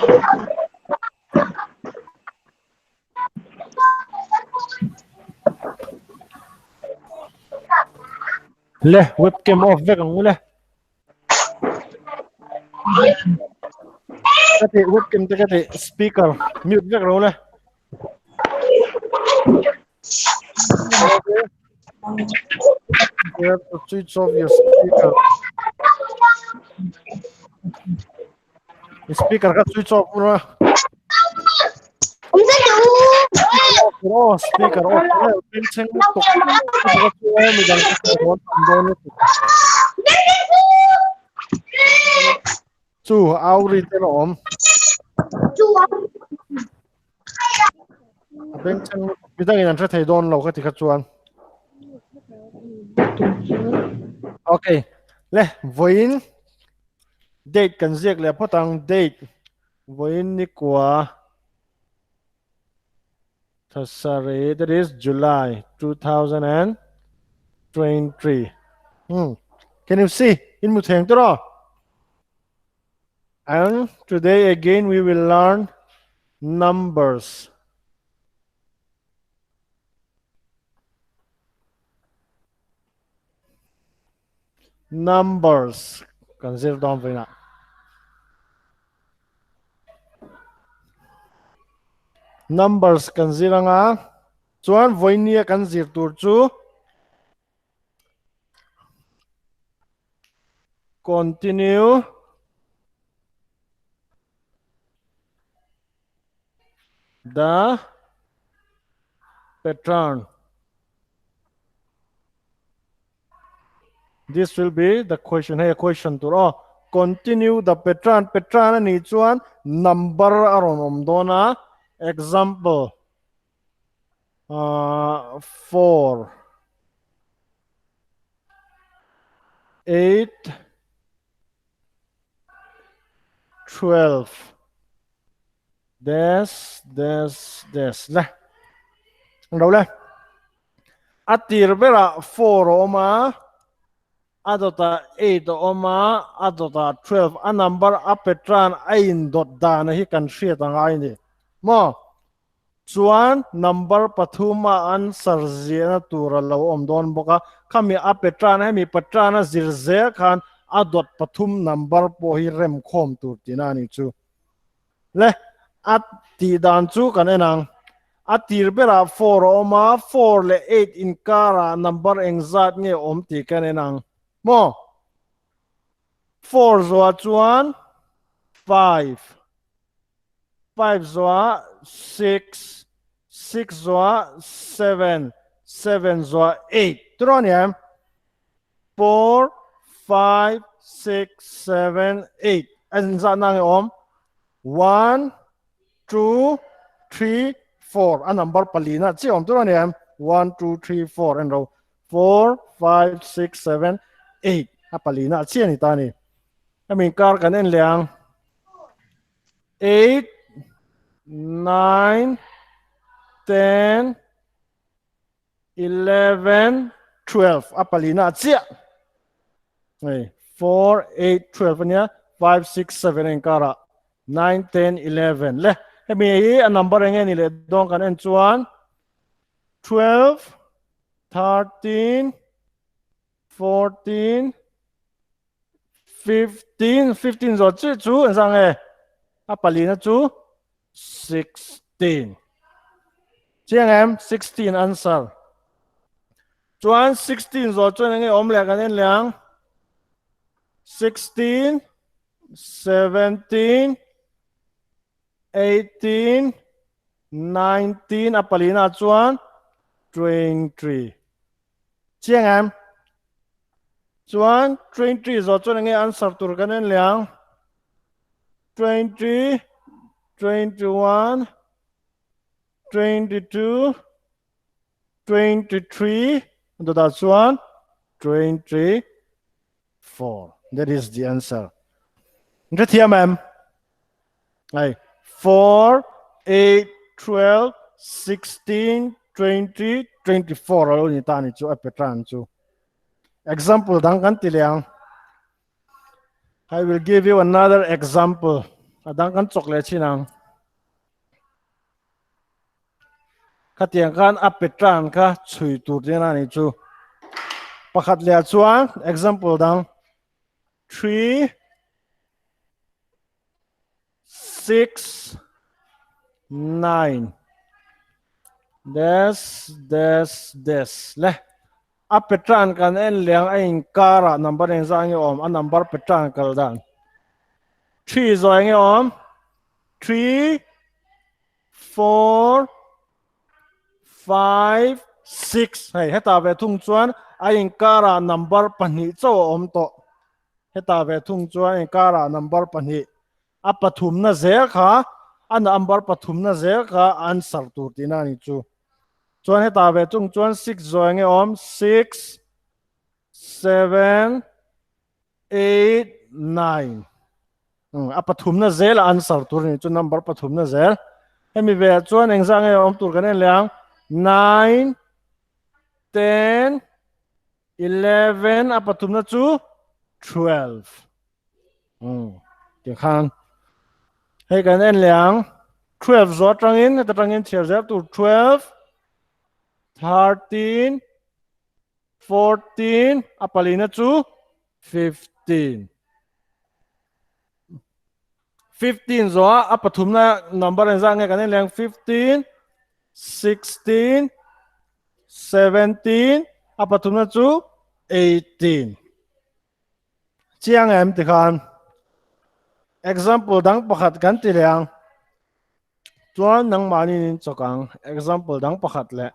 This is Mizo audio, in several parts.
Le webcam off vek ang u le. Ka ti webcam te ka ti speaker mute vek ro le. You have to switch off your speaker. Speaker ka switch off ra. Oh, speaker off. Peng cheng tuk. Mi dang ka don tam don tuk. Chu au ri te lo om. A beng cheng mi dang in an hre thei dawn lo ka ti kha chuan. Okay. Le voin date kan ziak leh phawt ang date voin ni kua thasari that is July 2023. Hmm. Can you see in mu theng tro? And today again we will learn numbers. Numbers kan zir dawn vena. Numbers kan zir anga chuan vawinia kan zir tur chu Continue. The pattern. This will be the question. Hey, question tur oh. Continue the pattern. Pattern ani chuan number a rawn awm dawn a. Example. Uh, 4 8 12 dash dash dash le lo le a tir berah 4 a awm a a dawtah 8 a awm a a dawtah 12 a number a petran a in dawt dan hi kan hriat a ngai ni maw Chuan number pathum a answer ziahna tur a lo awm dawn bawk a, khami a pattern hemi pattern a zir zel khan a dawt pathum number pawh hi rem khawm tur tihna a ni chu. Le, a tih dan chu kan en ang. A tir berah four a awm a, four leh eight inkarah number engzat nge awm tih kan en ang. Maw? Four zawhah chuan five. 5 zuah 6, 6 zuah 7, 7 zuah 8. Tiraw a ni em? 4, 5, 6, 7, 8. A inzah na nge awm? 1, 2, 3, 4. A number palina chi awm tiraw a ni em? 1, 2, 3, 4 en ro. 4, 5, 6, 7, 8. A palina chi a ni ta a ni. Hemi inkar kan en leh ang. 8, 9, 10, 11, 12. A palina a chiah. Hei, 4, 8, 12 ania. 5, 6, 7 a inkara. 9, 10, 11. Le, hemi hi a number enge ni leh dawn kan en chuan 12, 13, 14, 15 15 zawh chiah chu an zang e a palina chu 16 chiang em 16 answer chuan 16 zawh chuan enge awm leh kan en leh ang 16 17 18 19 a palina chuan 23 Chiang em? Chuan 20 zawh chuan enge answer tur kan en leh ang. 20, 21, 22, 23, dawtah chuan 24. That is the answer. Hre thiam em? Ai, 4, 8, 12, 16, 20, 24 alo ni ta ni chu a pattern chu. Example dang kan ti leh ang. I will give you another example. A dang kan chawk leh chin ang. Khatiang khan a pattern kha chhui tur tihna a nih chu. Pakhat leh chuan example dang 3 6 9 dash dash dash le a pattern kan en leng a inkara number engzah nge awm a number pattern kal dan 3 zawh enge awm 3 4 5 6 hei heta ve thung chuan a inkara number pahnih chauh a awm tawh heta ve thung chuan inkara number pahnih a pathumna zel kha a number pathumna zel kha answer tur tihna a ni chu chuan heta ve thung chuan 6 zawh enge awm 6 7 8 9 a pathumna zel a answer tur ni chu number pathumna zel hemi ve ah chuan engzah nge awm tur kan en leh ang 9 10 11 a pathumna chu 12 ti khan hei kan en leh ang 12 zo atangin heta tangin chhiar zel tur 12 13 14 a palina chu 15 15 zo a a pathumna number engzah nge kan en leng 15 16 17 a pathumna chu 18 chiang em tikhan example dang pakhat kan ti leh ang chuan nangmahni in chawk ang example dang pakhat leh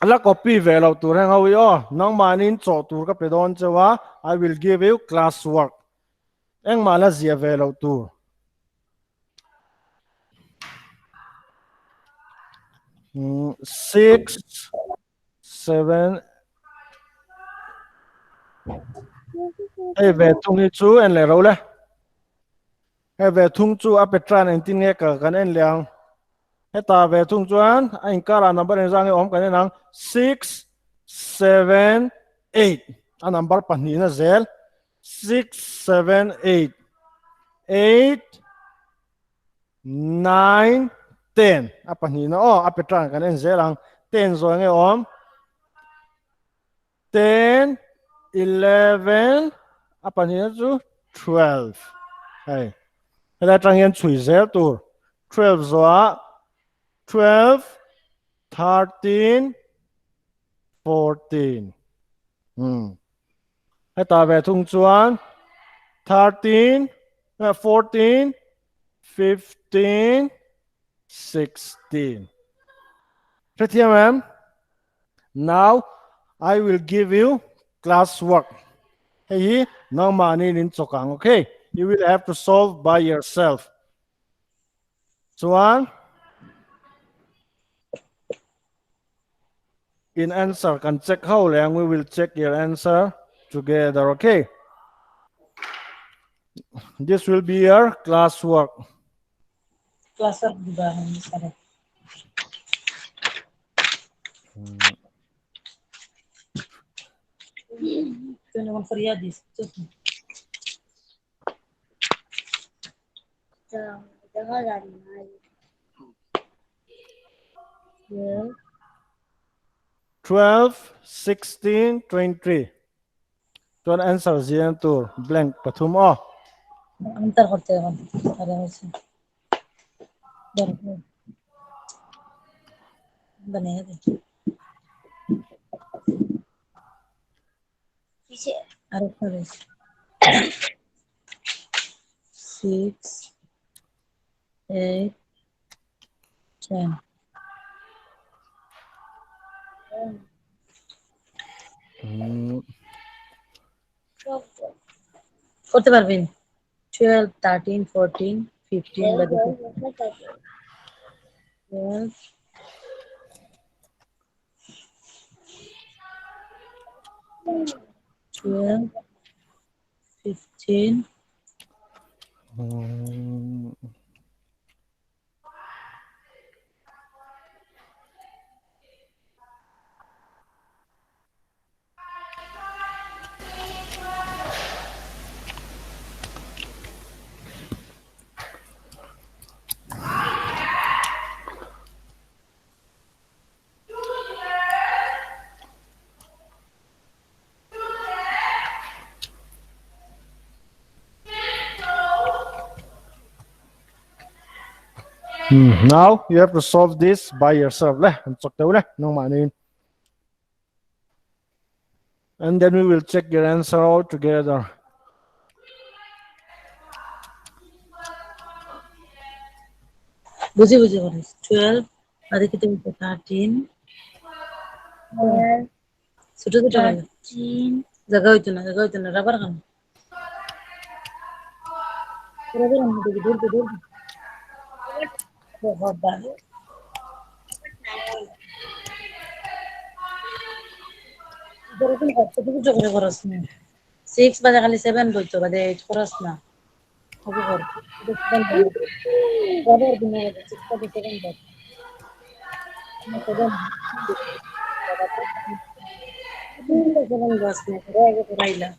La copy ve lo tur heng ho i aw nangmahni in chawh tur ka pe dawn cheu a I will give you class work engmah la zia ve lo tur. 6 7 hei ve thung hi chu en leh ro le hei ve thung chu a petran engtin nge ka kan en leh ang heta ve thung chuan a inkara number engzah nge awm kan en ang 6 7 8 a number pahnihna zel 6 7 8 8 9 10 a pahnihna aw a petran kan en zel ang 10 zawh nge awm 10 11 a pahnihna chu 12 hei helai atang hian chhui zel tur 12 zawhah 12 13 14 heta ve thung chuan 13 14 15 16 hrethiam em Now I will give you class work. Hei hi nangmahni in chawk ang, okay? You will have to solve by yourself. Chuan in answer kan check ho leh ang, we will check your answer together, okay? This will be your class work. Class work di ba sare? 12, 16, 23. Chuan answer ziang tur blank pathum aw. Answer করতে এখন আরে হয়েছে বানিয়ে দে আরেকটা রয়েছে six eight ten করতে পারবেন 12 13 14 15 বা 12 12 15 Now you have to solve this by yourself le an chok teu le nangmah nin. And then we will check your answer all together. বুঝি বুঝি করিস। 12 বাদে কি তুমি 13, ছোট ছোট জায়গা হইতো না, জায়গা হইতো না। রাবার কেন রাবার আমি দেখি দূর দূর খরচ না। 6 বাজে খালি 7 বইতো, বাদে 8 খরচ না। হবো কর রাবার দিনে 6 বাজে 7 বাজে 7 বাস না আগে করাইলা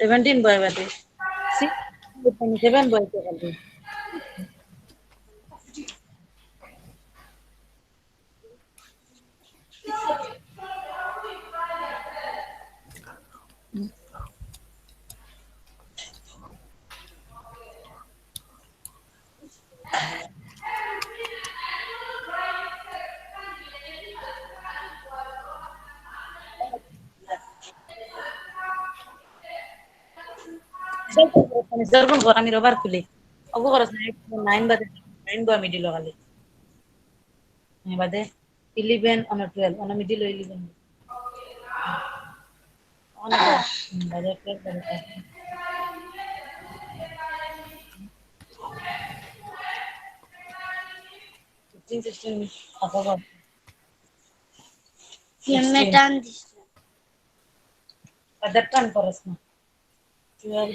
17 বয় বাদে 6 7 বইতে খালি। আমি রবার খুলি অগো খরচ 9 বাদে 9 বয় মিডিল খালি বাদে 11 on 12 on middle 11 on বাদে 12 বাদে 15 16 অগো টান this. বাদে টান করস না। 12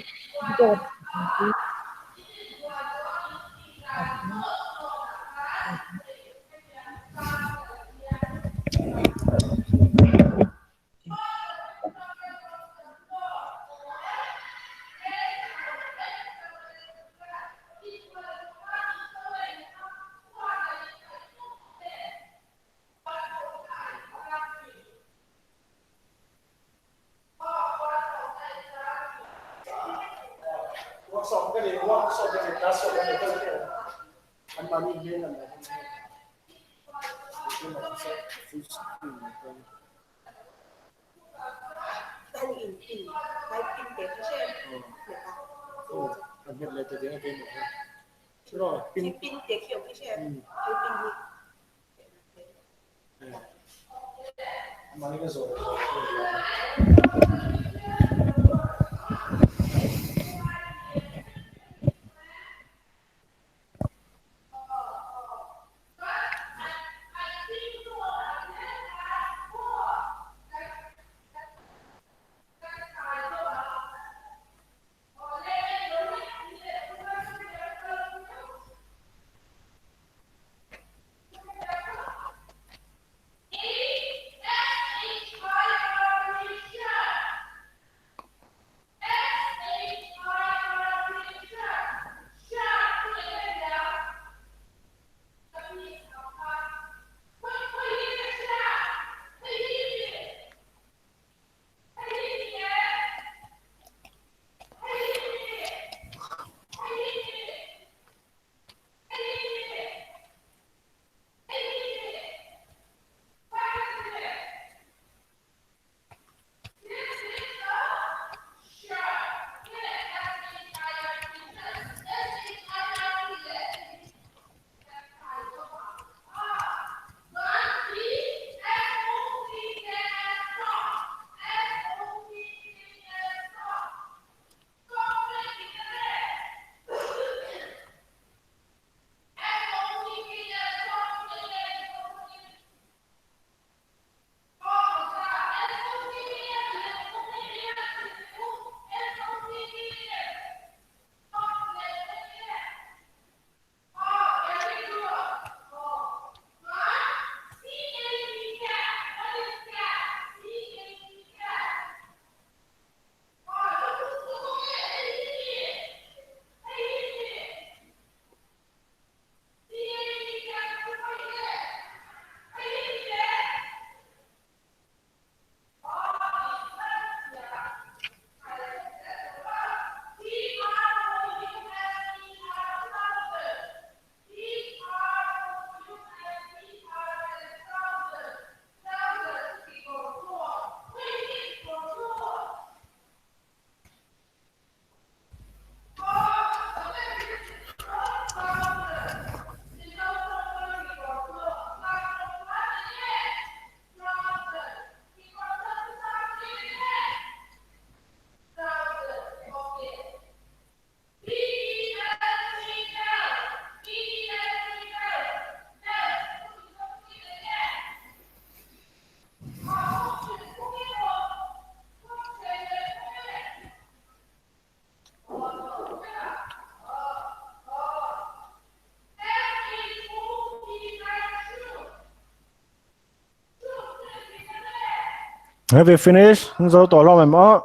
Have you finished? Zo tawh hlawm em aw?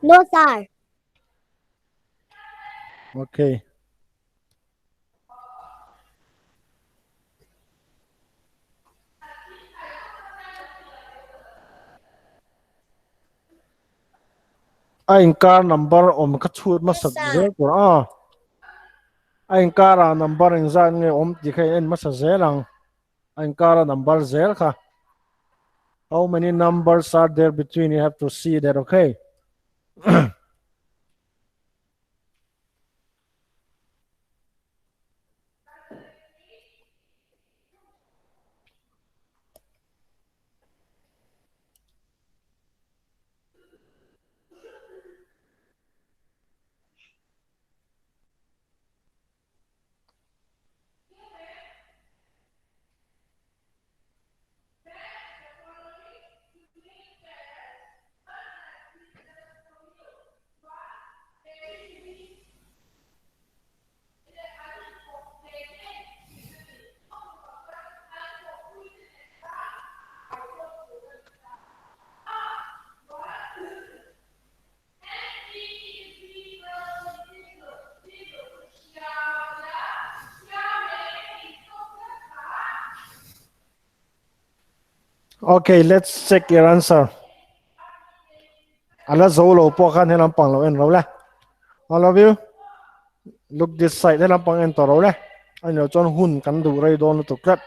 No, sir. Okay. A inkar number awm kha chhut hmasa zel tur a. A inkara number engzat nge awm tih kha in en hmasa zel ang. A inkara number zel kha. How many numbers are there between you have to see that okay. Okay, let's check your answer. Ala zo lo pawh khan helam pang lo en ro le. All of you, look this side helam pang en tawh ro le. Ani lo chuan hun kan duh rei dawn lutuk tlat.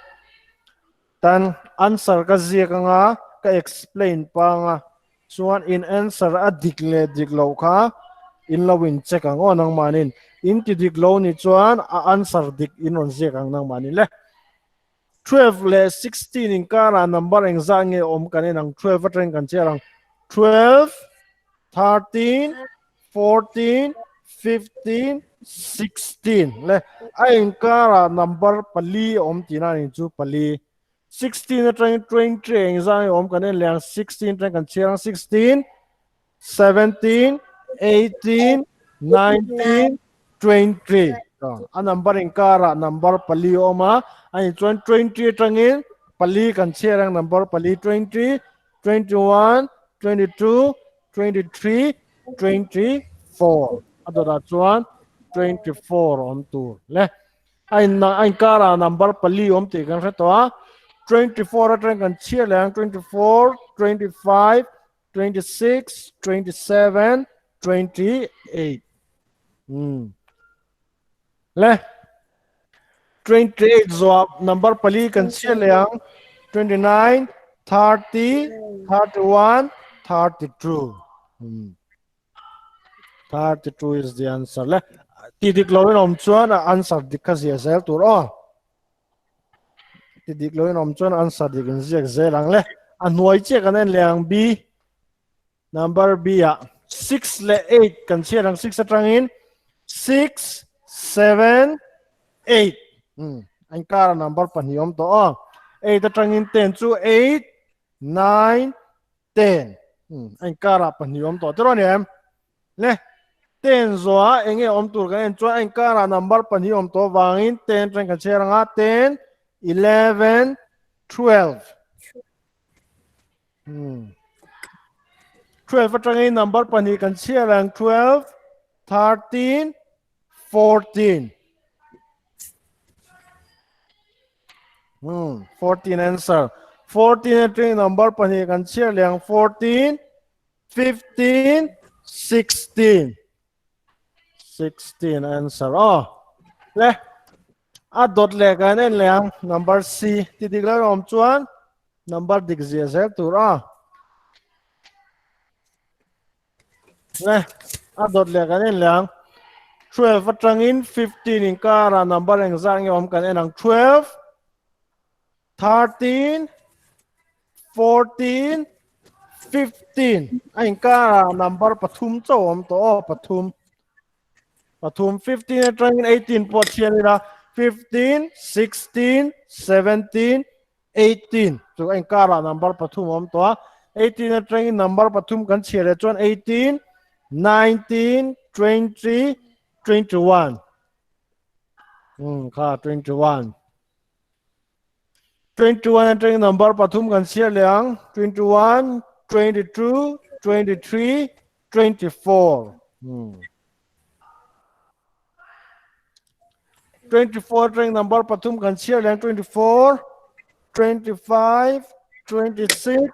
Tan answer ka ziak anga ka explain panga chuan in answer a dik leh dik loh kha in lo in check ang aw nangmanin. In ti dik lo ni chuan a answer dik in rawn ziak ang nangmanin le. 12 leh 16 inkarah number engzah nge awm kan en ang 12 atangin kan chhiar ang 12 13 14 15 16 le a inkarah number pali awm tihna a ni chu pali 16 atangin 20 engzah nge awm kan en leh ang 16 atangin kan chhiar ang 16 17 18 19 20 a number inkarah number pali a awm a ani chuan 20 atangin pali kan chhiar ang number pali 20 21 22 23 24 a dawtah chuan 24 a awm tur le a in a inkarah number pali awm tih kan hre tawh a 24 atangin kan chhiar leh ang 24 25 26, 27, 28. Hmm. Le. 28 zuwa number pali kan chia liang 29, 30, 31, 32. Hmm. 32 is the answer. Le. Ti dik lo in om chuan a answer dik kha zia zel tur aw. Ti dik lo in awm chuan answer dik in ziak zel ang le. A hnuai chiah kan en leh ang B. Number B ah 6 leh 8 kan chhiat ang 6 atangin 6 7 8. Hmm. An kar number pahnih awm tawh aw. 8 atangin 10 chu 8 9 10. Hmm. An kar ah pahnih awm tawh tiraw ni em? Le, ten zawha eng nge awm tur kan en chuan a inkarah number pahnih awm tawh avangin ten atangin kan chhiar ang a, ten, 11, 12. Hmm. 12 atangin number pahnih kan chhiar ang 12, 13, 14. Hmm, 14 answer. 14 atangin number pahnih kan chhiar leh ang 14, 15, 16. 16 answer. Oh. Le. A dot le kan en le ang. Number C. Ti dik lo awm chuan number dik zia zel tur a. Le. A dot le kan en le ang. 12 atangin 15 inkara number engzat nge awm kan en ang. 12 13 14 15 a inkara number pathum chauh awm tawh aw pathum pathum 15 atangin 18 pawh chhian ila 15 16 17 18 chu a inkara number pathum awm tawh a 18 atangin number pathum kan chhiar leh chuan 18 19 20 21 kha 21. 21 atangin number pathum kan chhiar leh ang 21 22 23 24 hmm. 24 atangin number pathum kan chhiar leh ang 24 25 26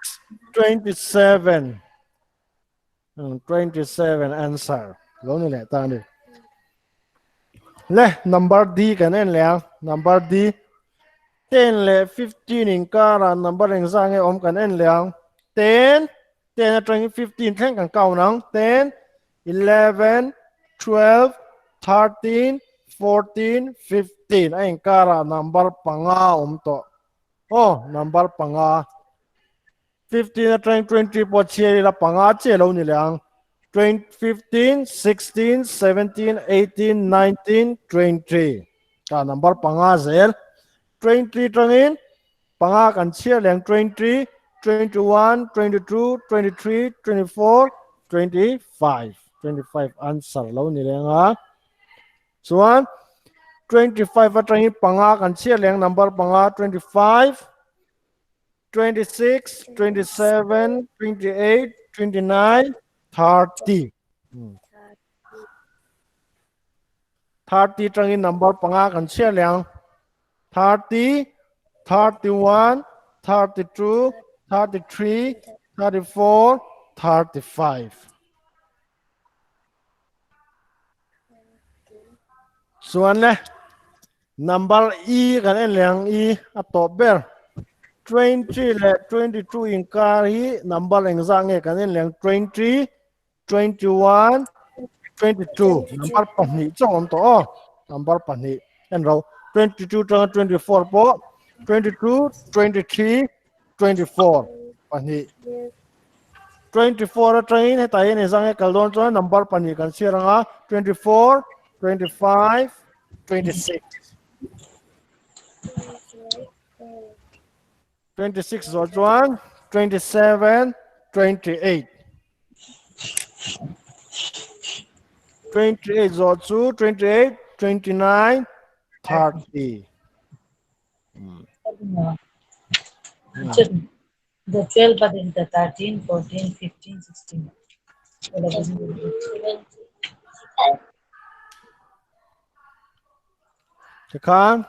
27 27 answer lo ni leh ta ni le number D kan en leh ang number D 10 leh 15 inkara number engzah nge awm kan en leh ang 10 10 atangin 15 thleng kan count ang 10 11 12 13 14 15 a inkara number panga awm tawh oh number panga 15 atang 20 pawh chhiar ila panga che lo ni leh ang 15 16 17 18 19 20 ka number panga zel 20 tangin panga kan chhiar leh ang 20 21 22 23 24 25 25 answer lo ni leh anga chuan 25 atangin panga kan chhiar leh ang number panga 25 26, 27, 28, 29, 30. 30 tangin number panga kan chhiar leh ang. 30, 31, 32, 33, 34, 35. Chuan le Number E kan en leh ang E a tawp ber. 20 leh 22 inkar hi number engzah nge kan en leh ang 20, 21, 22 number pahnih chauh awm tawh aw. Number pahnih en ro 22 tanga 24 pawh 22, 23, 24 pahnih 24 atangin hetah hian engzah nge kal dawn chuan number pahnih kan chhiar anga 24, 25, 26. 26 zawh chuan 27, 28. 28 zawh chu 28, 29, 30. The 12 but then the 13, 14, 15, 16. Tikhan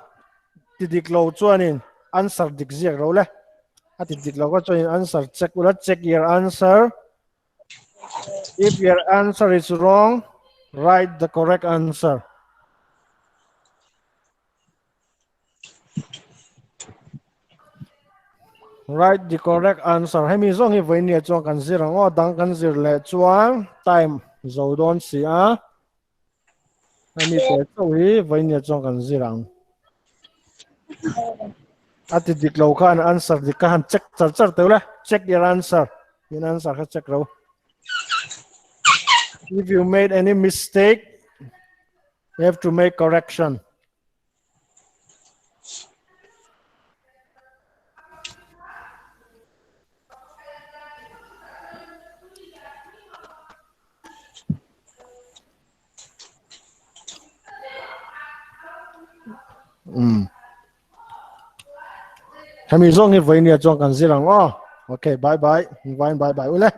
ti dik lo chuanin answer dik ziak lo le. A ti dik lo ka chuanin answer check ula check your answer. If your answer is wrong, write the correct answer. Write the correct answer. Hemi zawng hi vawinia chuan kan zir ang aw. Dang kan zir leh chuan time zo dawn si a. Hemi te chauh hi vawinia chuan kan zir ang. A ti dik lo khan answer dik ka han check char char teuh le. Check your answer. In answer kha check ro. If you made any mistake, you have to make correction. Hemi zawng hi vawinia chuan kan zir ang aw. Okay, bye bye. Vawiin bye bye ule.